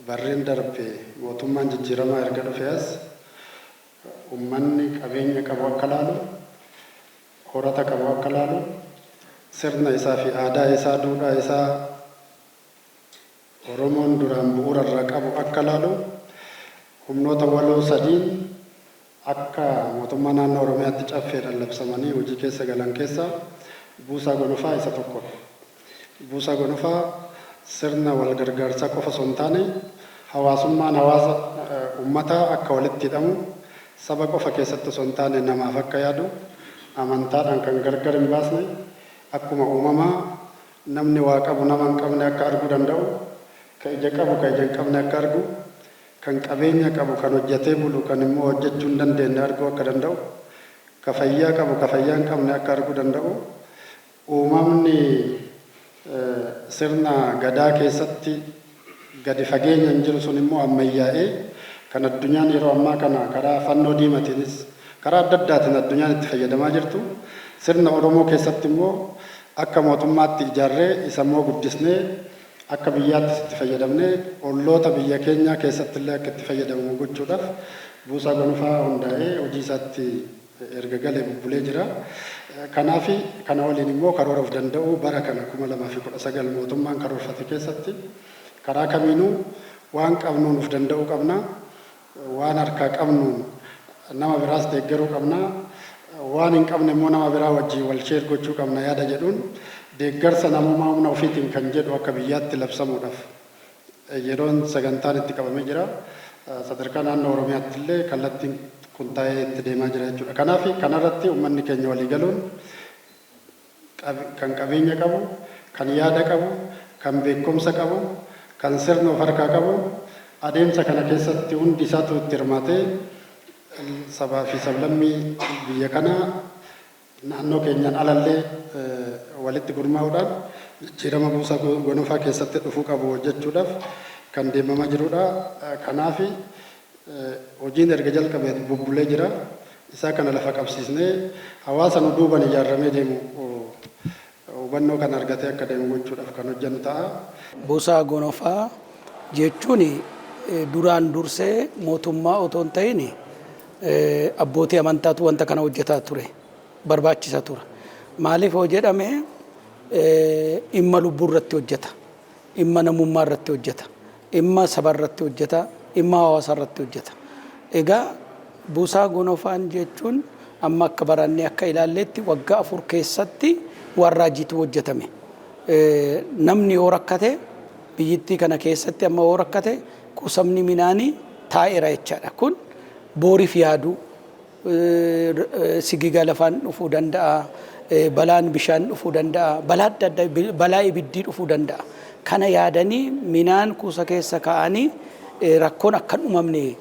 Barreen darbe mootummaan jijjiiramaa erga dhufee as ummanni qabeenya qabu akka laalu, horata qabu akka laalu, sirna isaa fi aadaa isaa, duudhaa isaa Oromoon duraan bu'uura irraa qabu akka laalu humnoota waloo sadiin akka mootummaa naannoo Oromiyaatti caffeedhaan labsamanii hojii keessa galan keessaa Buusaa Gonofaa isa tokkodha. Buusaa Gonofaa sirna wal gargaarsaa qofa osoo hin taane hawaasummaan hawaasa ummataa akka walitti hidhamu, saba qofa keessatti osoo hin taane namaaf akka yaadu, amantaadhaan kan gargar hin baasne, akkuma uumamaa namni waa qabu nama hin qabne akka arguu danda'u, ka ija qabu ka ija hin qabne akka argu, kan qabeenya qabu kan hojjatee bulu kan immoo hojjachuu hin dandeenne arguu akka danda'u, ka fayyaa qabu ka fayyaa hin qabne akka arguu danda'u, uumamni sirna Gadaa keessatti gadi fageenyan jiru sun immoo ammayyaa'ee kan addunyaan yeroo ammaa kana karaa fannoo diimatiinis karaa adda addaatiin addunyaan itti fayyadamaa jirtu sirna Oromoo keessatti immoo akka mootummaatti ijaarree isa immoo guddisnee akka biyyaattis itti fayyadamnee olloota biyya keenyaa keessatti illee akka itti fayyadamamu gochuudhaaf Buusaa Gonofaa hundaa'ee hojii isaatti erga galee bubbulee jira. Kanaaf kana waliin immoo karoora of danda'uu bara kana 2019 mootummaan karoorfate keessatti karaa kamiinuu waan qabnuun of danda'uu qabna. Waan harkaa qabnuun nama biraas deeggaruu qabna. Waan hin qabne immoo nama biraa wajjin wal share gochuu qabna yaada jedhuun deeggarsa namoomaa humna ofiitiin kan jedhu akka biyyaatti labsamuudhaaf yeroon sagantaan itti qabamee jira. Sadarkaa naannoo Oromiyaatti illee kallattiin kun taa'ee itti deemaa jira jechuudha. Kanaaf kanarratti uummanni keenya walii galuun kan qabeenya qabu, kan yaada qabu, kan beekumsa qabu, kan sirna of harkaa qabu adeemsa kana keessatti hundi isaatu itti hirmaatee sabaa fi sablammii biyya kanaa naannoo keenyaan alallee walitti gurmaa'uudhaan jijjiirama Buusaa Gonofaa keessatti dhufuu qabu hojjechuudhaaf kan deemamaa jirudha. Kanaaf hojiin erga jalqabee bubbulee jira. Isaa kana lafa qabsiisnee hawaasa nu duuban ijaarramee deemu hubannoo kana argatee akka deemu gochuudhaaf kan hojjennu ta'a. Buusaa Gonofaa jechuun duraan dursee mootummaa otoo hin ta'in abbootii amantaatu wanta kana hojjetaa ture. Barbaachisa ture. Maaliif hoo jedhame, dhimma lubbuu irratti hojjeta. Dhimma namummaa irratti hojjeta. Dhimma saba irratti hojjeta. Dhimma hawaasa irratti hojjeta. Egaa Buusaa Gonofaan jechuun amma akka barannee akka ilaalletti waggaa 4 keessatti waan raajiitu hojjetame. Namni yoo rakkate, biyyittii kana keessatti amma yoo rakkate, kuusamni minaanii taa'eera jechaadha. Kun booriif yaaduu, sigiga lafaan dhufuu danda'a, balaan bishaan dhufuu danda'a, balaa adda addaa, balaa ibiddii dhufuu danda'a. Kana yaadanii minaan kuusa keessa kaa'anii rakkoon akka hin uumamne,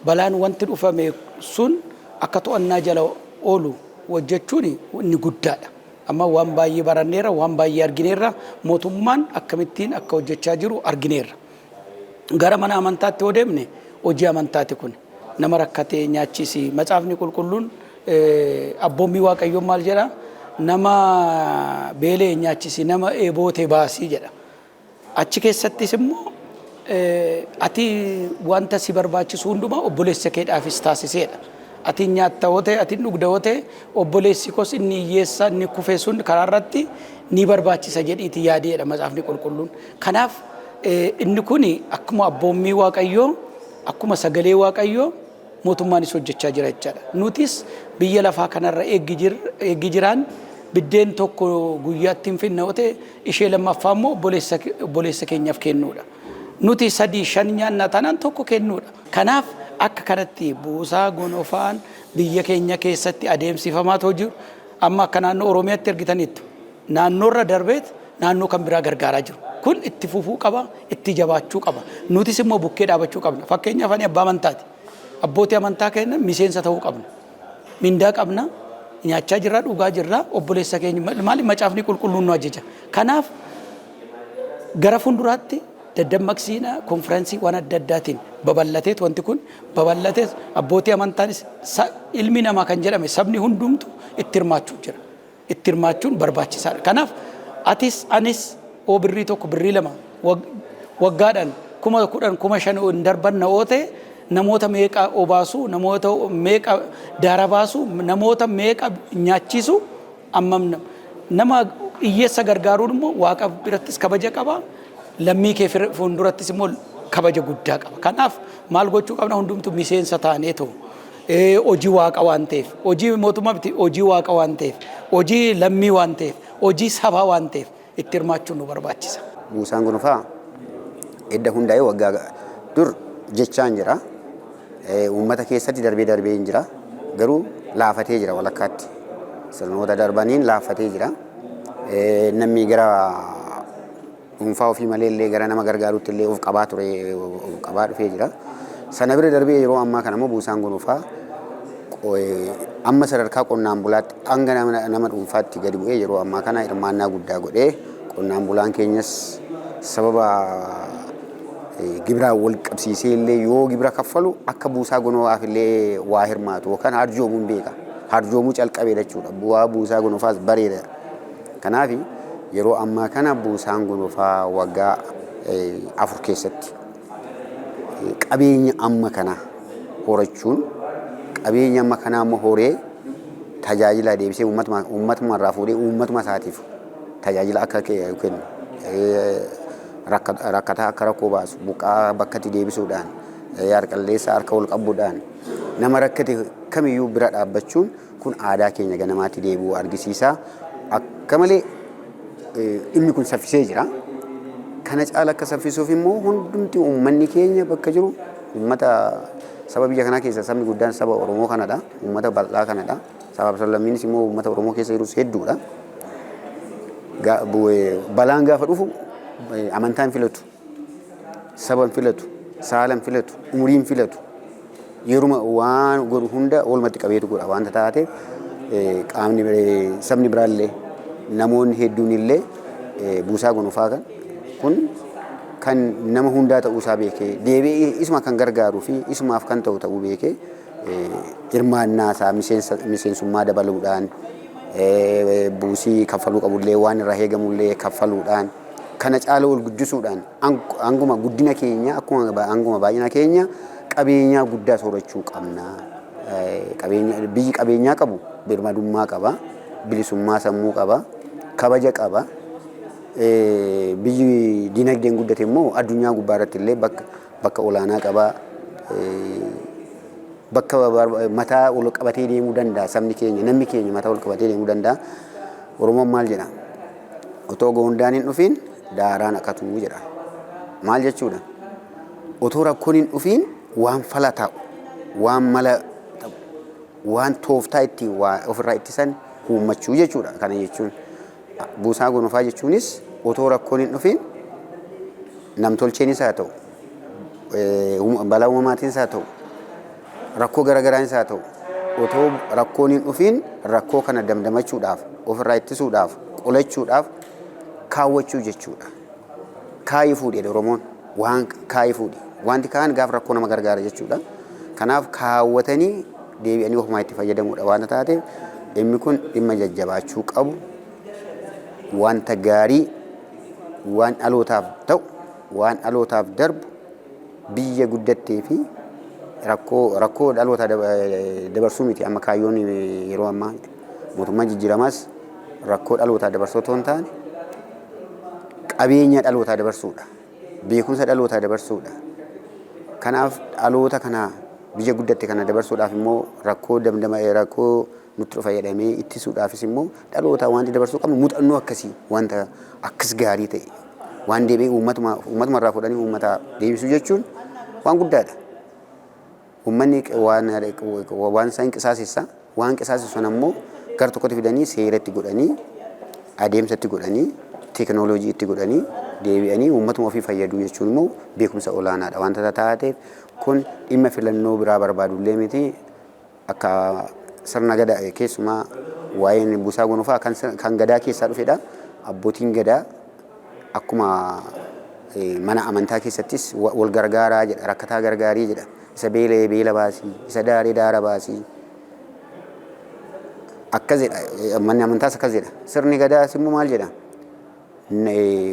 balaan wanti dhufame sun akka to'annaa jala oolu hojjechuun inni guddaadha. Amma waan baay'ee baranneerra, waan baay'ee argineerra, mootummaan akkamittiin akka hojjechaa jiru argineerra. Gara mana amantaatti yoo deemne, hojii amantaati kun. Nama rakkate nyaachisi. Macaafni qulqulluun abboommii Waaqayyoon maal jedha? Nama beela'e nyaachisi, nama dheebote baasii jedha. Achi keessattis immoo ati wanta si barbaachisu hundumaa obboleessa keedhaafis taasiseedha. Ati nyaatta yoo ta'e, ati dhugda yoo ta'e, obboleessi koos inni hiyyeessa inni kufe sun karaa irratti ni barbaachisa jedhiiti yaadiidha macaafni qulqulluun. Kanaaf inni kun akkuma abboommii Waaqayyoo, akkuma sagalee Waaqayyoo mootummaanis hojjechaa jira jechaadha. Nutis biyya lafaa kanarra eeggi jiraan biddeen tokko guyyaatti hin finna yoo ta'e, ishee lammaffaa immoo obboleessa keenyaaf kennuudha. Nuti sadii shan nyaannaa taanaan tokko kennuudha. Kanaaf akka kanatti Buusaa Gonofaan biyya keenya keessatti adeemsifamaa too jiru amma akka naannoo Oromiyaatti argitaniittu. Naannoorra darbeet naannoo kan biraa gargaaraa jiru. Kun itti fufuu qaba, itti jabaachuu qaba. Nutis immoo bukkee dhaabachuu qabna. Fakkeenyaaf ani abbaa amantaati. Abbootii amantaa keenya miseensa ta'uu qabna. Mindaa qabna, nyaachaa jirra, dhugaa jirra, obboleessa keenya maali macaafni qulqulluun nu ajaja. Kanaaf gara fuulduraatti daddammaqsiina konfiraansii waan adda addaatiin babal'ateet, wanti kun babal'ateet, abbootii amantaanis ilmi namaa kan jedhame sabni hundumtu itti hirmaachuu jira. Itti hirmaachuun barbaachisaadha. Kanaaf atis anis oo birrii 1, birrii 2 waggaadhaan 10,000 5,000 hin darbanna yoo ta'e, namoota meeqa obaasu, namoota meeqa daara baasu, namoota meeqa nyaachisu? Ammam nama hiyyeessa gargaaruun immoo Waaqa birattis kabaja qaba, lammii kee fuuldurattis immoo kabaja guddaa qaba. Kanaaf maal gochuu qabna? Hundumtu miseensa taaneetoo hojii Waaqa waan ta'eef, hojii mootummaa miti, hojii Waaqa waan ta'eef, hojii lammii waan ta'eef, hojii sabaa waan ta'eef, itti hirmaachuun nu barbaachisa. Buusaan Gonofaa edda hundaa'ee waggaa dur jechaan jira. Uummata keessatti darbee darbee hin jira. Garuu laafatee jira walakkaatti. Sirnoota darbaniin laafatee jira. Namni gara dhuunfaa ofii malee illee gara nama gargaaruutti illee of qabaa ture, of qabaa dhufee jira. Sana bira darbee yeroo ammaa kana immoo Buusaan Gonofaa amma sadarkaa qonnaan bulaatti hanga nama dhuunfaatti gadi bu'ee yeroo ammaa kana hirmaannaa guddaa godhee, qonnaan bulaan keenyas sababa gibiraan wal qabsiisee illee yoo gibira kaffalu akka Buusaa Gonofaaf illee waa hirmaatu yookaan arjoomuun beeka. Arjoomuu calqabee jechuudha. Bu'aa Buusaa Gonofaas bareeda. Kanaaf yeroo ammaa kana Buusaan Gonofaa waggaa 4 keessatti qabeenya amma kana horachuun, qabeenya amma kanaa immoo horee tajaajila deebisee uummatuma irraa fuudhee uummatuma isaatiif tajaajila akka kennu, rakkataa akka rakkoo baasu, buqqaa bakkatti deebisuudhaan, harqalleessa harka wal qabuudhaan, nama rakkate kamiyyuu bira dhaabbachuun kun aadaa keenya ganamaatti deebi'uu argisiisa. Akka malee dhimmi kun saffisee jira. Kana caala akka saffisuuf immoo hundumti uummanni keenya bakka jiru, uummata saba biyya kanaa keessa sabni guddaan saba Oromoo kanadha. Uummata bal'aa kanadha. Sabaaf sablammiinis immoo uummata Oromoo keessa jirus hedduudha. Balaan gaafa dhufu amantaan filatu, saba hin filatu, saala hin filatu, umurii hin filatu. Yeruma waan godhu hunda walumatti qabeetu godha wanta taateef, qaamni sabni biraallee, namoonni hedduun illee Buusaa Gonofaa kan kun kan nama hundaa ta'uusaa beekee, deebi'ee isuma kan gargaaruu fi isumaaf kan ta'u ta'uu beekee, hirmaannaa isaa miseensummaa dabaluudhaan, buusii kaffaluu qabullee, waan irraa eegamullee kaffaluudhaan, kana caala ol guddisuudhaan, hanguma guddina keenya, akkuma hanguma baay'ina keenya qabeenyaa guddaa soorachuu qabna. Qabeenya biyyi qabeenyaa qabu birmadummaa qaba, bilisummaa sammuu qaba, kabaja qaba. Biyyi dinagdeen guddate immoo addunyaa gubbaa irratti illee bakka olaanaa qaba. Bakka mataa ol qabatee deemuu danda'a sabni keenya, namni keenya mataa ol qabatee deemuu danda'a. Oromoon maal jedha? "Otoo goondaan hin dhufiin daaraan akatuu" jedha. Maal jechuudha? Otoo rakkoon hin dhufiin waan fala ta'u, waan mala ta'u, waan tooftaa ittiin waa ofirraa ittisan uummachuu jechuudha. Kana jechuun Buusaa Gonofaa jechuunis otoo rakkoon hin dhufiin, namtolcheenis haa ta'u, balaa uumamaatiinis haa ta'u, rakkoo garaagaraanis haa ta'u, otoo rakkoon hin dhufiin rakkoo kana damdamachuudhaaf, ofirraa ittisuudhaaf, qolachuudhaaf kaawwachuu jechuudha. Kaayii fuudhi Oromoon, waan kaayii fuudhi. Wanti kaan gaafa rakkoo nama gargaara jechuudha. Kanaaf kaawwatanii deebi'anii ofumaa itti fayyadamuudha waanta taateef, dhimmi kun dhimma jajjabaachuu qabu, wanta gaarii, waan dhalootaaf ta'u, waan dhalootaaf darbu, biyya guddattee fi rakkoo dhalootaa dabarsuu miti. Amma kaayyoon yeroo ammaa mootummaan jijjiiramaas rakkoo dhalootaa dabarsuu otoo hin taane qabeenya dhalootaa dabarsuudha. Beekumsa dhalootaa dabarsuudha. Kanaaf dhaloota kana biyya guddatte kana dabarsuudhaaf immoo rakkoo damdama, rakkoo nutti dhufa jedhamee ittisuudhaafis immoo dhaloota wanti dabarsuu qabnu muuxannoo akkasii, wanta akkas gaarii ta'e, waan deebi'ee uummatuma irraa fuudhanii uummata deebisuu jechuun waan guddaadha. Uummanni waan isaan qisaasessa, waan qisaasessu sana immoo gara tokkotti fidanii, seera itti godhanii, adeemsa itti godhanii, teekinooloojii itti godhanii, deebi'anii uummatuma ofii fayyaduu jechuun immoo beekumsa olaanaadha wanta taateef, kun dhimma filannoo biraa barbaadullee miti. Akka sirna Gadaa, keessumaa waa'een Buusaa Gonofaa kan Gadaa keessaa dhufedha. Abbootiin Gadaa akkuma mana amantaa keessattis wal gargaaraa jedha, rakkataa gargaarii jedha, isa beela'ee beela baasii, isa daaree daara baasii akkas jedha. Manni amantaas akkas jedha. Sirni Gadaas immoo maal jedha?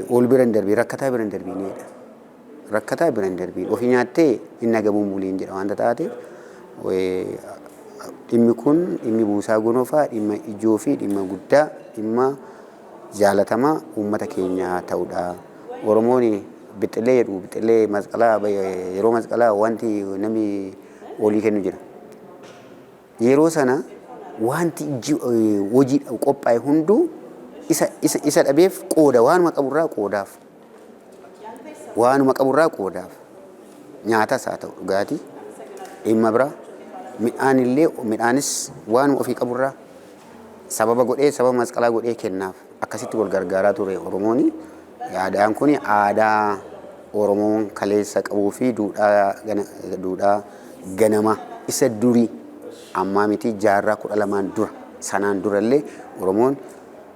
Ol bira hin darbii, rakkataa bira hin darbiin jedha. Rakkataa bira hin darbiin. Ofii nyaattee hin nagabuun buliin jedha waanta taateef dhimmi kun, dhimmi buusaa gonofaa, dhimma ijoo fi dhimma guddaa, dhimma jaalatamaa uummata keenyaa ta'udha. Oromoon bixxilee jedhu, bixxilee masqalaa, yeroo masqalaa wanti namni olii kennu jira. Yeroo sana wanti hojii qophaa'e hunduu isa dhabeef qooda, waanuma qaburraa qoodaaf. Waanuma qaburraa qoodaaf. Nyaatas haa ta'u, dhugaatii, dhimma biraa, midhaan illee, midhaanis waanuma ofii qaburraa sababa godhee, sababa masqalaa godhee kennaaf. Akkasitti wal gargaaraa ture Oromoon. Aadaan kun aadaa Oromoon kaleessa qabuu fi duudhaa ganamaa isa durii, ammaa miti, jaarraa 12n dura, sanaan durallee Oromoon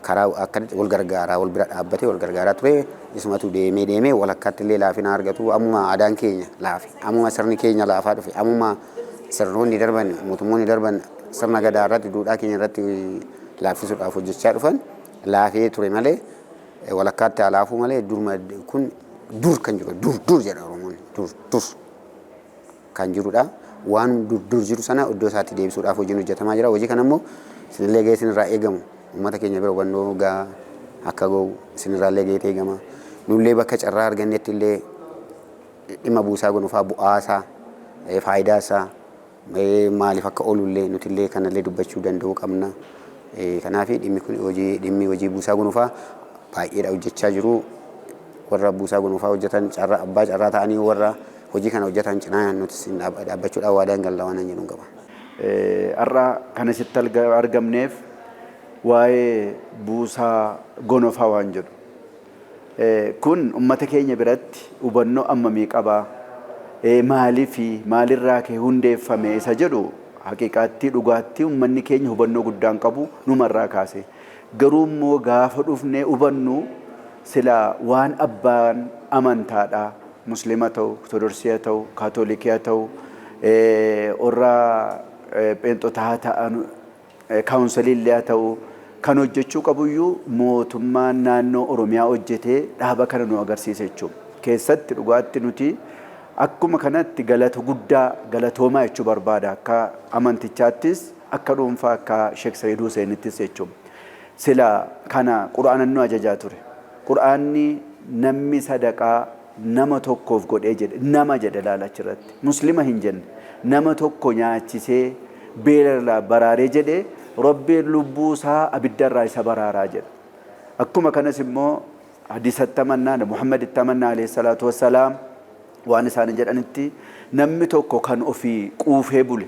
karaa akkanatti wal gargaaraa, wal bira dhaabbatee wal gargaaraa ture. Isumatu deemee deemee walakkaatti illee laafina argatu. Ammuma aadaan keenya laafe, ammuma sirni keenya laafaa dhufe, ammuma sirnoonni darban, mootummoonni darban sirna gadaa irratti, duudhaa keenya irratti laaffisuudhaaf hojjechaa dhufan, laafee ture malee, walakkaatti haa laafuu malee, durma kun dur kan jiru, dur dur jedha Oromoon, dur dur kan jirudha. Waan dur dur jiru sana iddoo isaatti deebisuudhaaf hojiin hojjetamaa jira. Hojii kana immoo isinillee gahee isinirraa eegamu, uummata keenya bira hubannoo gahaa akka gahu isinirraallee gaheetu eegama. Nullee bakka carraa argannetti illee dhimma buusaa gonofaa, bu'aasaa, faayidaa isaa, maaliif akka oolullee nutillee kanallee dubbachuu danda'uu qabna. Kanaaf dhimmi kun, hojii, dhimmi hojii buusaa gonofaa baay'eedha hojjechaa jiru. Warra buusaa gonofaa hojjetan, carraa abbaa carraa ta'anii warra hojii kana hojjetan cinaa nuti dhaabbachuudhaan waadaan galla waan jedhu qaba. Har'a kan asitti argamneef waa'ee buusaa gonofaa waan jedhu. Kun uummata keenya biratti hubannoo ammamii qabaa? Maaliifi maalirraa ka'e hundeeffame isa jedhu, haqiiqaatti dhugaatti uummanni keenya hubannoo guddaan qabu numarraa kaase. Garuu immoo gaafa dhufnee hubannu, sila waan abbaan amantaadhaa, Musliima ta'u, Ortodoksii haa ta'u, Kaatolikii haa ta'u, warra pheenxotaa haa ta'an, kaawunsiliillee haa ta'u, kan hojjechuu qabuyyuu mootummaan naannoo Oromiyaa hojjetee dhaaba kana nu agarsiisa jechuudha. Keessatti dhugaatti nuti akkuma kanatti galata guddaa, galatoomaa jechuu barbaada, akka amantichaattis, akka dhuunfaa akka Sheek Sayid Huseenittis jechuudha. Sila kana Qura'aanan nu ajajaa ture. Qura'aanni namni sadaqaa nama tokkoof godhee jedhe, nama jedhe, laala achirratti. Muslima hin jenne. Nama tokko nyaachisee beelarraa baraaree jedhe, Rabbiin lubbuu isaa abiddarraa isa baraaraa jedha. Akkuma kanas immoo hadiisatti amannaa, Muhammaditti amannaa, alayhi salaatu wassalaam, waan isaan jedhanitti namni tokko kan ofii quufee bule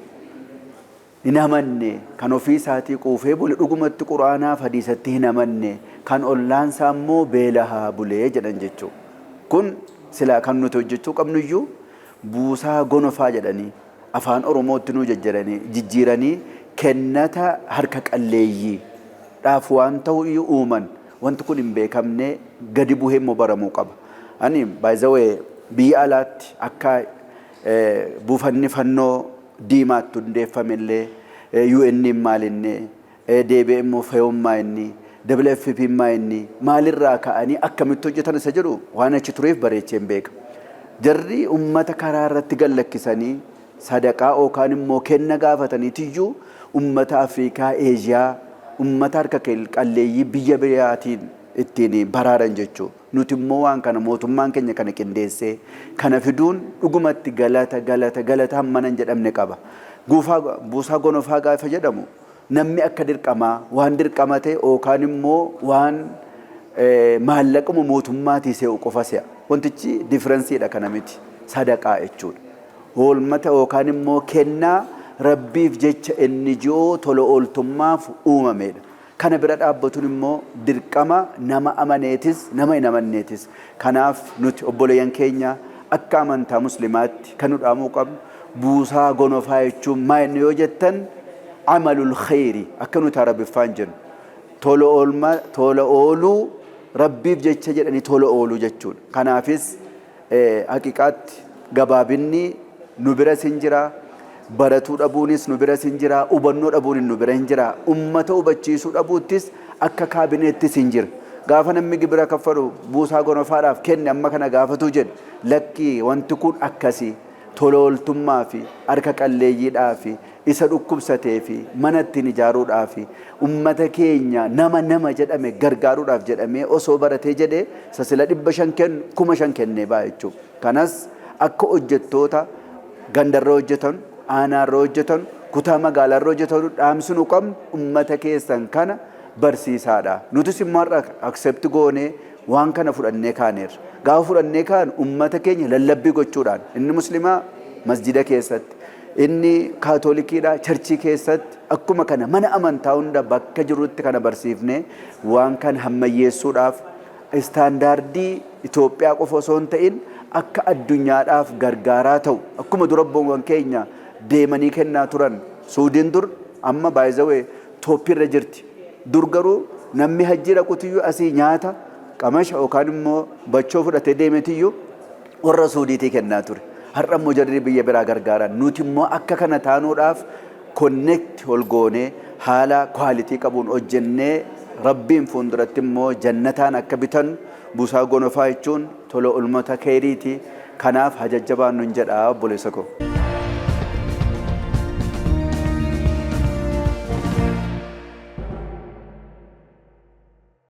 hin amanne, kan ofii isaatii quufee bule dhugumatti Quraanaaf hadiisatti hin amanne, kan ollaansaa immoo beelahaa bulee jedhan jechuudha. Kun silaa kan nuti hojjechuu qabnu iyyuu buusaa gonofaa jedhanii afaan Oromootti nu jijjiiranii kennata harka qalleeyyii dhaaf waan ta'u iyyuu uuman, wanti kun hin beekamne, gadi buhee immoo baramuu qaba. Ani, by the way, biyya alaatti akka buufanni fannoo diimaatti hundeeffame illee, UN maalinne, deebi'ee immoo FAO'n inni, WFP inni maalirraa ka'anii akkamitti hojjetan isa jedhu waan achi tureef bareechee hin beeka. Jarri ummata karaa irratti gallakkisanii sadaqaa yookaan immoo kenna gaafataniitiyyuu ummata Afrikaa, Eeshiyaa, ummata harka qalleeyyii biyya biraatiin ittiin baraaran jechuudha. Nuti immoo waan kana mootummaan keenya kana qindeessee kana fiduun dhugumatti galata, galata, galata hammana hin jedhamne qaba. Buusaa gonofaa gaafa jedhamu namni akka dirqamaa, waan dirqama ta'e yookaan immoo waan maallaquma mootummaatii se'u qofa se'a. Wantichi differenceiidha, kana miti, sadaqaa jechuudha. Oolmata yookaan immoo kennaa Rabbiif jecha NGO tola ooltummaaf uumamedha. Kana bira dhaabbatuun immoo dirqama nama amaneetis, nama hin amanneetis. Kanaaf nuti obboleeyyan keenya akka amantaa Muslimaatti kan nu dhaamuu qabnu, buusaa gonofaa jechuun maa inni yoo jettan, amalul khayri akka nuti Arabiffaan jennu, tola oolma, tola ooluu, Rabbiif jecha jedhanii tola ooluu jechuudha. Kanaafis haqiqaatti gabaabinni nu biras hin jira, baratuu dhabuunis nu biras hin jira, hubannoo dhabuun nu bira hin jira, ummata hubachiisuu dhabuuttis akka kaabineettis hin jira. Gaafa namni gibira kaffalu buusaa gonofaadhaaf kenne amma kana gaafatu jedhe. Lakkii, wanti kun akkasii tola ooltummaa fi harka qalleeyyiidhaa fi isa dhukkubsatee fi mana ittiin ijaaruudhaa fi ummata keenya nama nama jedhame gargaaruudhaaf jedhamee osoo baratee jedhee isa sila 500 kennu 5,000 kennee ba'a jechuudha. Kanas akka hojjettoota gandarra hojjetan, aanaarra hojjetan, kutaa magaalaarra hojjetan dhaamsi nu qabnu ummata keessan kana barsiisaadha. Nutis immoo har'a accept goonee waan kana fudhannee kaaneerra. Gaafa fudhannee kaanu ummata keenya lallabbii gochuudhaan, inni muslimaa masjida keessatti, inni kaatolikiidha churchii keessatti, akkuma kana mana amantaa hunda bakka jirutti kana barsiifnee waan kana hammayyeessuudhaaf, istaandaardii Itoophiyaa qofa osoo hin ta'in akka addunyaadhaaf gargaaraa ta'u, akkuma dura abboowwan keenya deemanii kennaa turan. Suudiin dur amma baay'izawee toppiirra jirti. Dur garuu namni hajjii dhaqutiyyuu asii nyaata qamasha yookaan immoo bachoo fudhatee deemetiyyuu warra Suudiitii kennaa ture. Har'a immoo jarri biyya biraa gargaaran. Nuti immoo akka kana taanuudhaaf connect ol goonee haala quality qabuun hojjennee, Rabbiin fuulduratti immoo jannataan akka bitan. Buusaa gonofaa jechuun tola oolmota keeriiti. Kanaaf hajajjabaannu hin jedha, obboleessa koo.